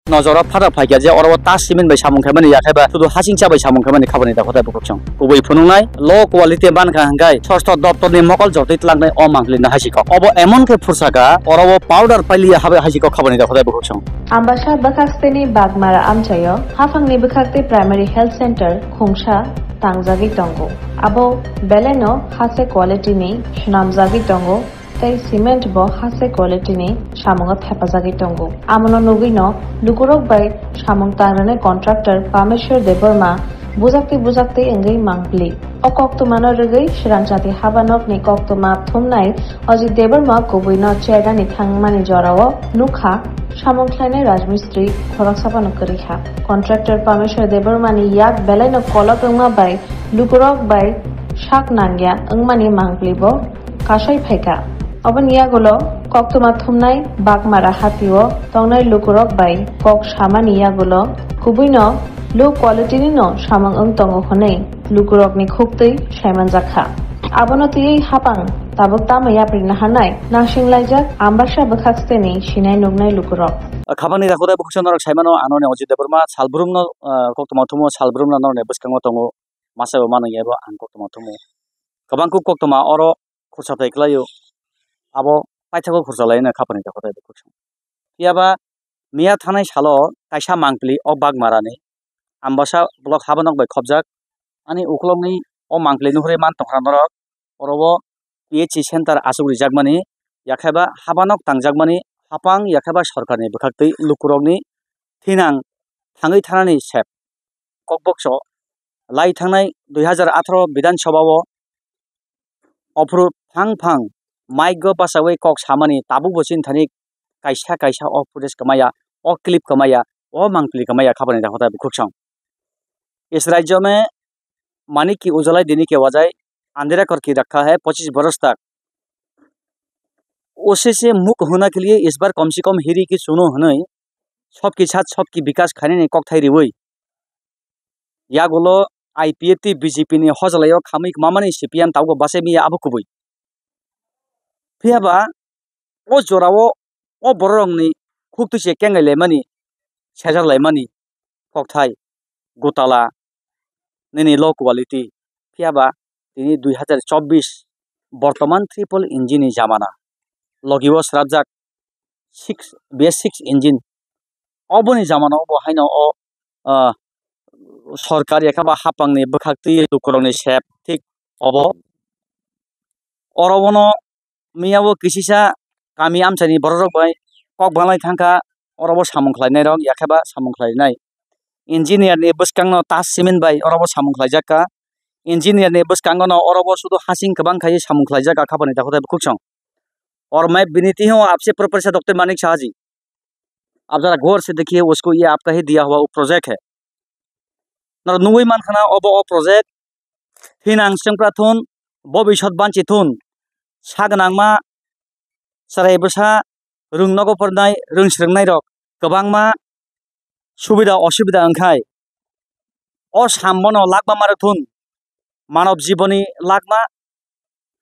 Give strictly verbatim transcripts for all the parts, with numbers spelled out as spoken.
nojoro phatar phaikha je oro o ta cement bai samung khaimani, yakhai ba sudu hasingcha bai samung khaimani khabani dakhotai bukhuk song. Kubui phunuknai low quality mankha hwnkhe sosto doptorni mokol jotoi twlangnai o mangpili no hasikok. Obo emon khe phursaka, oro o powder pailiya habai hasikok khabani dakhotai bukhuk song. Ambasa bwkhak steni Bagmara amchaio haphangni bwkhak tei Primary Health Center khungsa tangjagwi tongo. Abo belaino hase quality ni swnamjagwi tongo tei cement bo hase quality ni samungo thepajagwi tongo. Amono nugwino lukurok bai samung tangrani contractor Pameshwar Debbarma bujaktwi bujaktwi wngwi mangpili. O koktwmano rwgwi swrangchati habanokni koktwma thumnai Ajit Debbarma kubuino chernani thangmani jorao nukha samung khlainai rajmistri khoroksa phano kwrwikha. Contractor Pameshwar Debbarmani yak belaino kolok wngma bai lukurok bai sak nangya wngmani mangpili bo kasai phaikha. Oboni yagulo koktwma thumnai Bagmara hatio tongnai lukurok bai kok samani yagulo kubuino low quality ni no samung wng tongo hwnwi lukurokni khuktwi saimanjakha. Abono twiwi haphang tabuk tamo yapri naharnai nangsinglaijak Ambasa bwkhak steni sinai nuknai lukurok. Khabangni dakhutai bukhuk song norok saimano, ano ni Ajit Debbarma salbrumno, ah, koktwma thumo salbrumno norokni bwskango tongo, masa bo mano yabo ang koktwma thumo. Kwbang kuk koktwma oro khursa tai kwlaio, abo paithago khursa laino khabangni dakhutai bukhuk song. Phiya ba miya thanai salo kaisa mangpili o Bagmarani Ambasa block habanok bai khopjak. Ani ukulokni o mangpili nuhurwi man tongkha norok. Oro o P H C center achuk rijakmani, yakhaiba habanok tangjakmani, haphang yakhaiba sorkarni bwkhaktwi lukurokni thinang thangwi thanani sep. Kokbokso lai thangnai dui hazar atharo Bidhan Sabha o ophuru phang phang mic o bachawi kok samani tabukbo chini thani kaisa kaisa o footage kwmaya, o clip kwmaya, o mangpili kwmaya khabani dakhotai bukhuk song. इस राज्य में मानिक की उजाला देने के बजाय अंधेरा करके रखा है पच्चीस बरस तक। उसी से मुक्त होने के लिए इस बार कम से कम हिरी की सुनो हनई, सबके साथ सबकी विकास खाने ने kokthai riwi. Yagulo I P F T B J P ni hojalaio khamwi mamani C P M tabukbo bachai miya abo kubui. Phiya ba o jorao o bororokni khuktwi se kengai laimani, sejak laimani kokthai gotala nini low quality. Phiya ba tini dui hazar chobbish bortoman triple engine ni jamana, logi o srapjak six, B S six engine. Oboni jamana obo haino o, ah, sorkar yakhaba haphangni bwkhaktwi lukurokni sep thik obo. Oro bono miyabo kisisa kami amchaini bororok bai kok banglai thangkha, oro bo samung khlainairok yakhaba samung khlainai. Engineer ni bwskangno ta cement bai oro bo samung khlaijakha. Engineer ni bwskango no oro bo sudu hasing kwbang khai samung khlaijak kha bani dakhotai bukhuk song. और मैं विनती हूँ आपसे professor doctor Manik शाह जी, आप जरा गौर से देखिए उसको, ये आपका ही दिया हुआ वो प्रोजेक्ट है। Norok nugwi mankha na obo o project thinang swngpra thun, bobisot banchi thun, sa gwnangma chwrai bwsa rwng nogo phrwngnai, rwng swrwngnairok kwbangma subida osubida wngkhai o sambono lakma ma rwk thun, manob jiboni lakma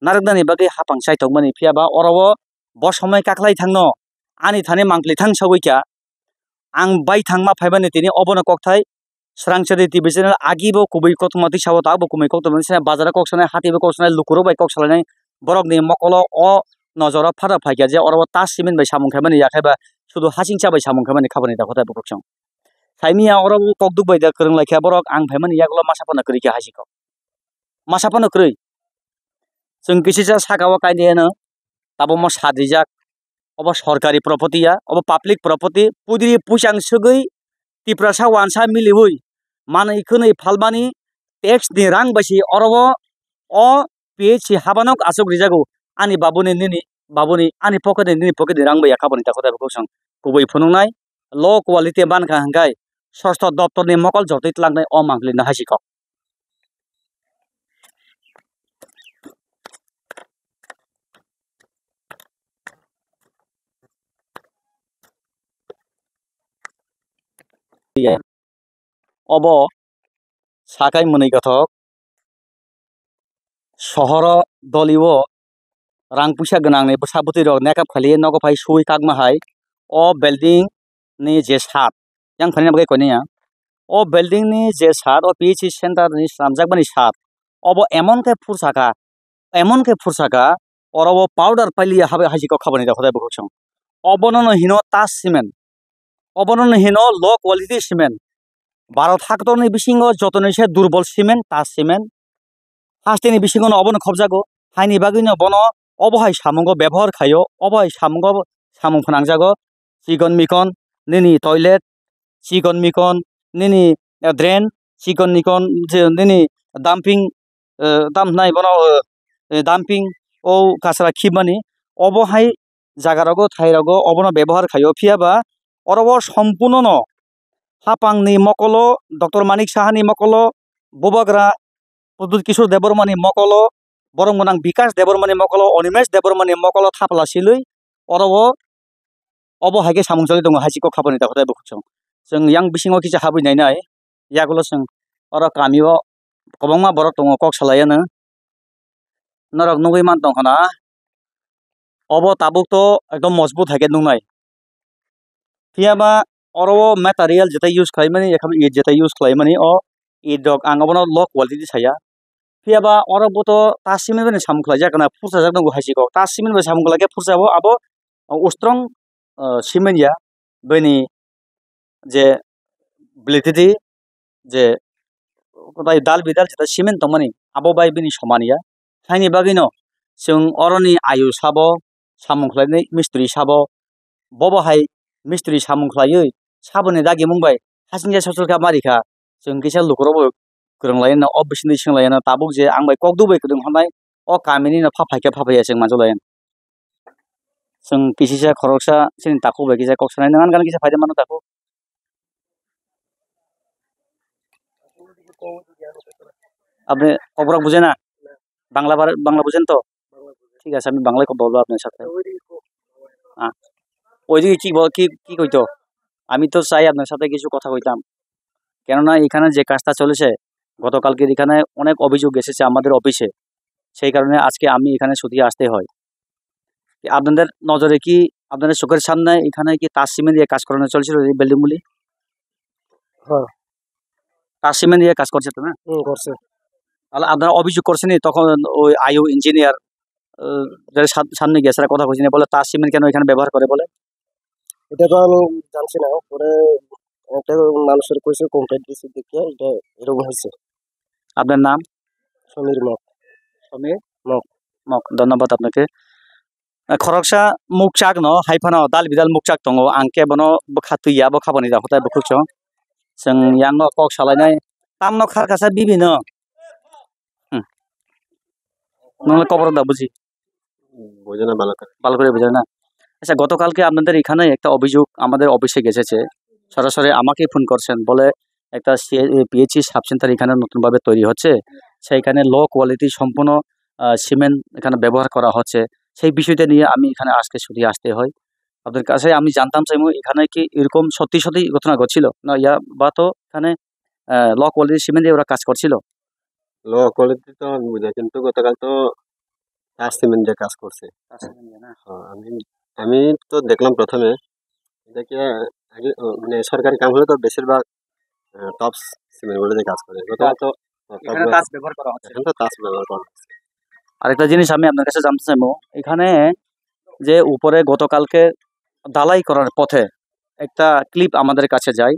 narwknani bagwi haphang chaitokmani, phiya ba oro o bo somoi kaklai thangno ani thani mangpli thang sagwi kha. Ang bai thangma phaimani tini obono kokthai Srangchari T V channel agi bo kubui koktwma tisa o, tabuk kubui koktwma tisa bazar o kok sanai, hati bo kok sanai, lukurok bai kok salainai, borokni mokolo o nojoro phata phaikha je oro o ta cement bai samung khaimani, yakhai ba sudu hasingcha bai samung khaimani khabani dakhotai bukhuk song. Saimia oro o kokduk bai da kwrwng laikha borok, ang phaimani yagulo masa phano kwrwi kha hai si kok. Masa phano kwrwi. Chwng kisisa saka o kainwi heno tabukmo sat rijak. Obo sorkari property ya, obo public property. Pudiri puisang swgwi Tiprasa wansa miliwi manwi khwnwi phalmani tax ni rang bai si oro o, o P H C habanok achuk rijago. Ani babuni nini babuni ani pocket ni nini pocket ni rang bai ya khaboni dakhotai bukhuk song. Kubui phunuknai low quality mankha hwnkhe sosto doptor ni mokol jotoi twlangnai o mangpili no hai si kok. Obo sakai mwnwi kothok sohoro doliwo rang puisa gwnangni bwsa bwtwi rok makeup khaliwi nogo phai suwi kakma hai o building ni je sat yang phaina bagwi koinai ya. O building ni je sat, o P H C center ni swnamjakmani sat, obo emon khe phursa kha, emon khe phursa kha, oro o powder pailiya habai hai se kok khabani da hodai bukhuk song. Obono no hino Taj cement, obono no hino low quality cement. Bharat haktorni bisingo jotono se durbol cement, Taj cement. Hasteni bisingo no obono khobjago. Haini bagwino bono obo hai samungo bebohar khaio, obo hai samungo samung phnangjago. Chikon mikon, nini toilet, chikon mikon, nini, eh, drain, chikon mikon, je nini dumping, eh, dam hnai bono, eh, dumping, o kasra khibmani, obo hai jaga rogo, thai rogo obono bebohar khaio. Phiya ba oro o sompuno no hapangni mokolo, Doctor Manik Sahani mokolo, Bubagra Pradyut Kishore Debbarmani mokolo, borok gwnang Bikash Debbarmani mokolo, Animesh Debbarmani mokolo thapla silwi oro o obo hai khe samung choli tongo, hai se kok khabani da hodai bukhuk song. Chwng yang bisingo kisa habwi nainai, yagulo chwng oro kami o kwbangma borok tongo kok salai ano. Norok nugwi man tong khna, obo tabuk to ekdom mojbut hai khe nuknai. Phiya ba oro o material jetai use khlaimani, ekhabai it jetai use khlaimani, o it rok ang obono low quality saya. Phiya ba oro bo to Taj cement bai samung khlaijak kana, phursa jak tongo hai se kok. Taj cement bai samung khlai khe phursa bo abo, o, strong, o, cement ya, bini je validity, je kotai dal bidal jetai cement tongmani, abo bai bini soman ya. Haini bagwino chwng oroni ayu sabo, samung khlainai mistri sabo, bobo hai mistri samung khlaiwi saboni dagimung bai hasingsa sochorkha marikha. Chwng kisa lukurokbo kwrwng lai no, o bisingtwi swng lai no, tabuk je ang bai kok dubui kwrwng hwnai, o kamini no pha phaikha pha phaiya chwng manjak lai. Chwng kisisa khoroksa chini takhuk bai kisa kok sanai, nang ani gana kisa phaidi mano takhuk. আপনি ককবরক বুঝে না? বাংলা বার-, বাংলা বুঝেন তো? ঠিক আছে, আমি বাংলায় কথা বলবো আপনার সাথে। হ্যাঁ। ওইদিকে কি বল-, কি, কি কইতো? আমি তো চাই আপনার সাথে কিছু কথা কইতাম। কেননা এখানে যে কাজটা চলেছে, গতকালকের এখানে অনেক অভিযোগ এসেছে আমাদের অফিসে, সেই কারণে আজকে আমি এখানে ছুটি আসতে হয়। কি আপনাদের নজরে কি, আপনাদের চোখের সামনে এখানে কি তাজ সিমেন্ট দিয়ে কাজ করানো চলছিল এই বিল্ডিং গুলি? হ্যাঁ। তাজ সিমেন্ট দিয়ে কাজ করছে তো না? হুম, করছে। তাহলে আপনারা অভিযোগ করছেন নি তখন ওই আইও ইঞ্জিনিয়ার, আহ, যারা সাম-, সামনে গেছে, তারা কথা কইছে নি, বলে তাজ সিমেন্ট কেন এখানে ব্যবহার করে বলে? এটা তো আমি জানছি না, পরে একটা মানুষের কইছে, কমপ্লেইন্ট দিছে, দেখিয়া এটা এরকম হয়েছে। আপনার নাম? সমীর মক। সমীর? মক। মক, ধন্যবাদ আপনাকে। Eh, khoroksa mukchak no hai phano dal bidal mukchak tongo, ang khe bono bwkha twi ya, bo khabani da hotai bukhuk chwng. Chwng yang no kok salainai, tam no kha kasa bibi no. Hmm. Nung le kobor da buji. বুঝে না ভালো করে। ভালো করে বুঝে না। আচ্ছা, গতকালকে আপনাদের এখানে একটা অভিযোগ আমাদের অফিসে গেছে, সরাসরি আমাকেই ফোন করছেন, বলে একটা সি-, পিএইচসি সাব সেন্টার এখানে নতুনভাবে তৈরি হচ্ছে, সেইখানে লো কোয়ালিটি সম্পূর্ণ, আহ, সিমেন্ট এখানে ব্যবহার করা হচ্ছে। সেই বিষয়টা নিয়ে আমি এখানে আজকে ছুটি আসতে হয়। আপনাদের কাছে আমি জানতাম চাইবো, এখানে কি এরকম সত্যি সত্যি ঘটনা ঘটছিল না, ইয়া বা তো এখানে, আহ, লো কোয়ালিটি সিমেন্ট দিয়ে ওরা কাজ করছিল? লো কোয়ালিটি তো আমি বুঝি না, কিন্তু গতকাল তো তাজ সিমেন্ট দিয়ে কাজ করছে। তাজ সিমেন্ট দিয়ে না? হ্যাঁ, আমি, আমি তো দেখলাম প্রথমে, এটা কি, আহ, আগে, ও, মানে, সরকারি কাম হলে তো বেশিরভাগ, আহ, টপস সিমেন্ট গুলো দিয়ে কাজ করে। গতকাল তো, আহ, এখানে টপস তাজ ব্যবহার করা হচ্ছে। এখানে তো তাজ ব্যবহার করা হচ্ছে। আরেকটা জিনিস আমি আপনার কাছে জানতে চাইবো, এখানে যে উপরে গতকালকে ঢালাই করার পথে একটা ক্লিপ আমাদের কাছে যায়,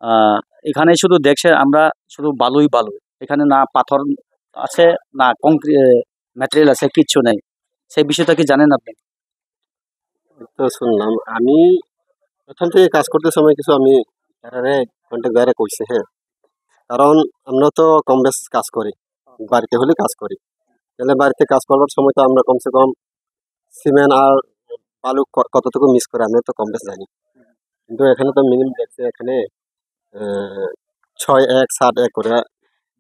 আহ, এখানে শুধু দেখছে আমরা শুধু বালুই বালু, এখানে না পাথর আছে, না কংক্রিট ম্যাটেরিয়াল আছে, কিচ্ছু নেই। সেই বিষয়টা কি জানেন আপনি? তো শুনলাম, আমি এখান থেকে কাজ করতে সময় কিছু আমি তারারে কন্ট্যাক্ট দ্বারা কইছি, হ্যাঁ, কারণ আমরা তো কম বেশ কাজ করি, বাড়িতে হলে কাজ করি, তাহলে বাড়িতে কাজ করবার সময় তো আমরা কমসে কম সিমেন্ট আর বালু ক-, কতটুকু মিক্স করে আমরা তো কম বেশ জানি, কিন্তু এখানে তো মিনিমাম দেখছি এখানে, আহ, ছয় এক সাত এক করে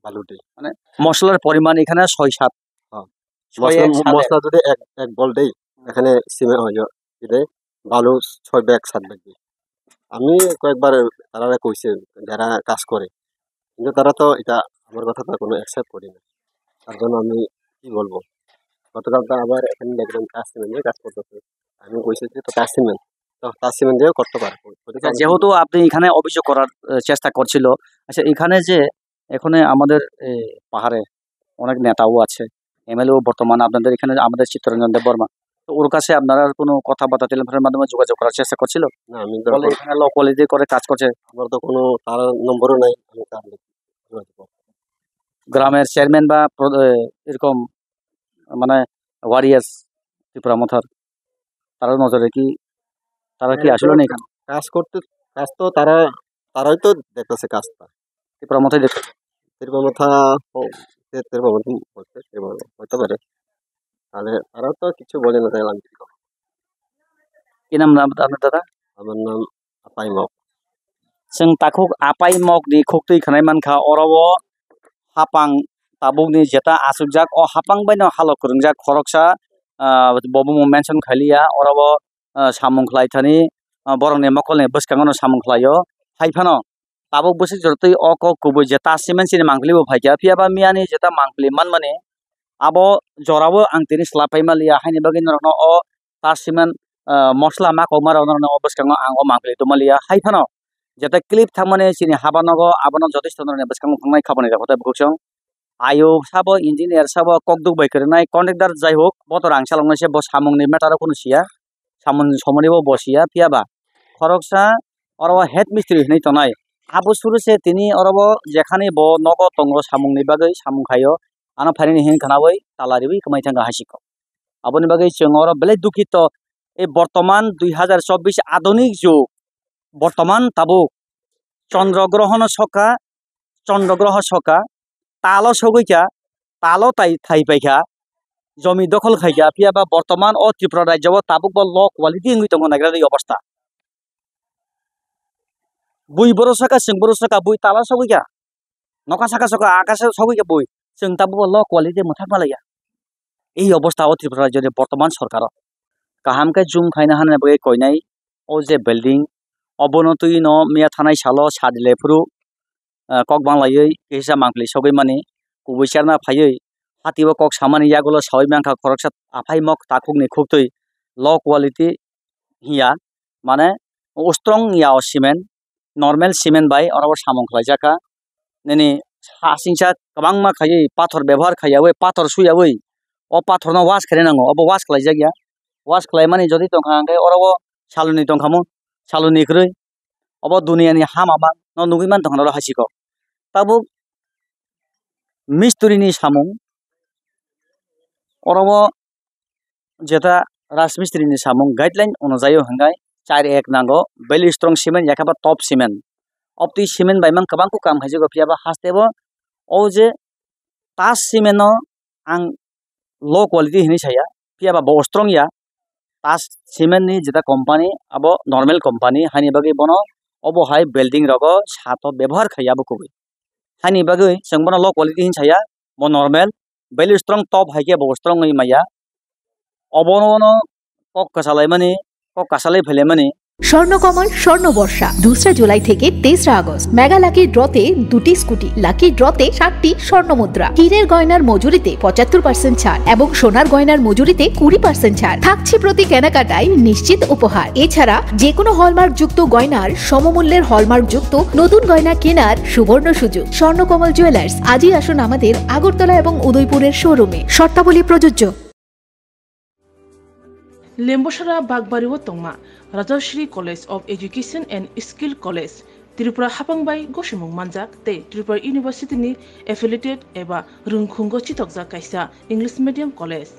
বালু দেয়। মানে মশলার পরিমাণ এখানে ছয় সাত। হ্যাঁ। ছয় মশলা, এক সাত এক। মশলা যদি এক, এক বল দেই, এখানে সিমেন্ট হয় যে, কি দেয়, বালু ছয় ব্যাগ, সাত ব্যাগ দেয়। আমি কয়েকবার তারা কইছে, যারা কাজ করে, কিন্তু তারা তো এটা আমার কথা তো কোনো অ্যাকসেপ্ট করে না। তার জন্য আমি কি বলবো, গতকাল তো আবার এখানে দেখলাম কাজ সিমেন্ট নিয়ে কাজ করতেছে। আমি কইছি যে তো কাজ সিমেন্ট, তো তার সিমেন্ট দিয়েও করতে পারে। ওটা তো আচ্ছা, আমি যেহেতু আপনি এখানে অভিযোগ করার, আহ, চেষ্টা করছিল, আচ্ছা, এখানে যে এখানে আমাদের, এ, পাহাড়ে অনেক নেতাও আছে, এমএলএও বর্তমানে আপনাদের এখানে আমাদের চিত্তরঞ্জন দেববর্মা। তো ওর কাছে আপনারা কোনো কথাবার্তা টেলিফোনের মাধ্যমে যোগাযোগ করার চেষ্টা করছিল? না, আমি তো বলে এখন এখানে লো কোয়ালিটি করে কাজ করছে। আমার তো কোনো তার নম্বরও নাই, আমি কার যোগাযোগ করবো? গ্রামের চেয়ারম্যান বা প্র-, এ, এরকম মানে ওয়ারিয়ার্স ত্রিপুরা মথার, তারা নজরে কি, তারা কি হ্যাঁ, আসলে তো নেই এখানে? কাজ করতে, কাজ তো তারা, তারাই তো দেখতেছে কাজটা। ত্রিপুরা মথায় দেখতেছে। ত্রিপুরা মথা, ও, তে-, ত্রিপুরা মথা বলতে ত্রিপুরা হতে পারে। তাহলে তারা তো কিছু বলে না, তাহলে আমি কি করবো? কি নাম, নাম আপনার দাদা? আমার নাম Apai Mok. Chwng takhuk Apai Mok ni khuktwi khwnai mankha, oro o hapang tabukni jeta achukjak, o hapang bai no halo kwrwngjak khoroksa, ah, bo bumung mention khailiya, oro o, ah, samung khlai thani, ah, borokni mokolni bwskango no samung khlaio. Hai phano tabuk bwswk jorotwi o kok kubui jeta simen chini mangpili bo phaikha, phiya ba miyani jeta mangpili manmani abo jorao ang tini swlai pai manliya, haini bagwi norokno o ta simen, ah, mosla ma kokma rok norokno o bwskango ang o mangpili tongmanliya. Hai phano jeta clip thangmani chini haba nogo abono jotosto norokni bwskango thangnai khaboni rok hotai bukhuk song. Ayo sabo, engineer sabo, kokduk bai kwrwngnai, contractor jai hok, bo to rang saloknai se, bo samungni matter o kunu siya, samung somoni bo bo siya, phiya ba khoroksa oro o head mistri hinwi tongnai. Abo suru se tini oro o jekhani bo nogo tongo samungni bagwi samung khaio, ano phainani hinwi khwnawi tala riwi kwmai thangkha hai se kok. Aboni bagwi chwng oro belai dukhito, ei bortoman dui hazar chobbish adunik jug, bortoman tabuk chondro grohono sokha, chondro groho sokha, talo sogwi kha, talo tai thai pai kha, jomi dokhol khai kha, phiya ba bortoman o Tripura rajyo o tabuk bo low quality wngwi tongo naigra rwi obostha. Bui boro sokha, chwng boro sokha, bui talo sogwi kha, nokha saka sokha, akasa sogwi kha bui, chwng tabuk bo low quality mwthak malaiya. Ei obostha o Tripura rajyoni bortoman sorkaro kaham khe zoom khaina hanani bagwi koinai o je building, obono twi no miya thanai salo sadi le phuru, ah, kok banglaiwi kisa mangpili sogwi mani kubui cherna phaiwi hati o kok samani yagulo sawi mankha khoroksa Apai Mok takhukni khuktwi low quality hiya, mane strong ya o cement, normal cement bai oro o samung khlaijak kha. Nini ha singsa kwbangma khaiwi pathor bebohar khaiyawi, pathor suyawi o pathorno wash khaina nango, obo wash khlaijak ya. Wash khlaimani jodi tongkha hwnkhe oro o saloni tongkhamu, saloni kwrwi obo duniani hama ma no nugwi man tongkha oro hai se kok. Tabuk mistri ni samung oro o jeta rajmistri ni samung guideline onujai o hwnkhe char ek nango, belly strong cement yakhe ba top cement. Obtwi cement bai mang kwbang kok kam khaijak o, phiya ba haste bo o je ta cement no ang low quality hinwi saya, phiya ba bo strong ya. Ta cement ni jeta company abo normal company, haini bagwi bono obo hai building rogo sato bebohar khaiya abo kubui. Haini bagwi chwng bono low quality hinwi saya, bo normal, belly strong top hai khe bo strong wngwi maya. Obono kok kwchalaimani, kok kwchalai phailaimani. Swarnakamal স্বর্ণ বর্ষা দুসরা জুলাই থেকে তেসরা August. Mega lucky ড্রতে দুটি scooty, lucky ড্রতে সাতটি স্বর্ণ মুদ্রা, হীরের গয়নার মজুরিতে পঁচাত্তর পার্সেন্ট ছাড় এবং সোনার গয়নার মজুরিতে কুড়ি পার্সেন্ট ছাড় থাকছে। প্রতি কেনাকাটায় নিশ্চিত উপহার। এছাড়া যে কোনো হলমার্কযুক্ত গয়নার সমমূল্যের হলমার্কযুক্ত নতুন গয়না কেনার সুবর্ণ সুযোগ। স্বর্ণকমল জুয়েলার্স, আজই আসুন আমাদের আগরতলা এবং উদয়পুরের শোরুমে। শর্তাবলী প্রযোজ্য। Lembosara Bakbari o tongma Rajashri College of Education and Skill College, Tripura hapang bai gosimung manjak tei Tripura University ni affiliated eba rwngkhungo chitokjak kaisa English medium college.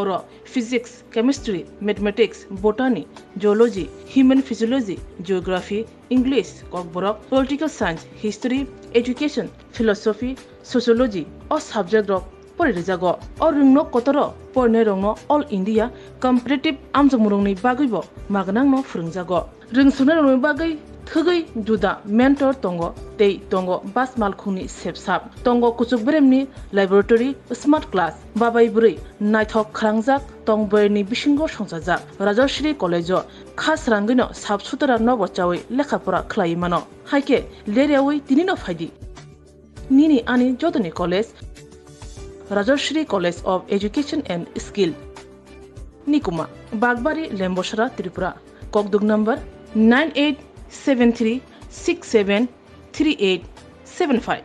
Oro physics, chemistry, mathematics, botany, zoology, human physiology, geography, English, Kokborok, political science, history, education, philosophy, sociology o subject rok pori rijago. O rwngno kotoro porinai rokno All India Competitive amjokmung rokni bagwi bo magnangno phwrwngjago. Rwngsuknai rokni bagwi thwgwi juda mentor tongo tei tongo bas malkhungni sepsap. Tongo kuchuk beremni laboratory, smart class, babai bwrwi naithok khalangjak tong boyarni bisingo songchajak. Rajashri College o kha srangwino sap sutra nobo chawi lekha pora khlaiwi mano. Haikhe leriawi tinino phaidi. Nini ani jotoni college, Rajashri College of Education and Skill. Nikuma, Bagbari, Lembosra, Tripura. Kokduk number nine eight seven three six seven three eight seven five.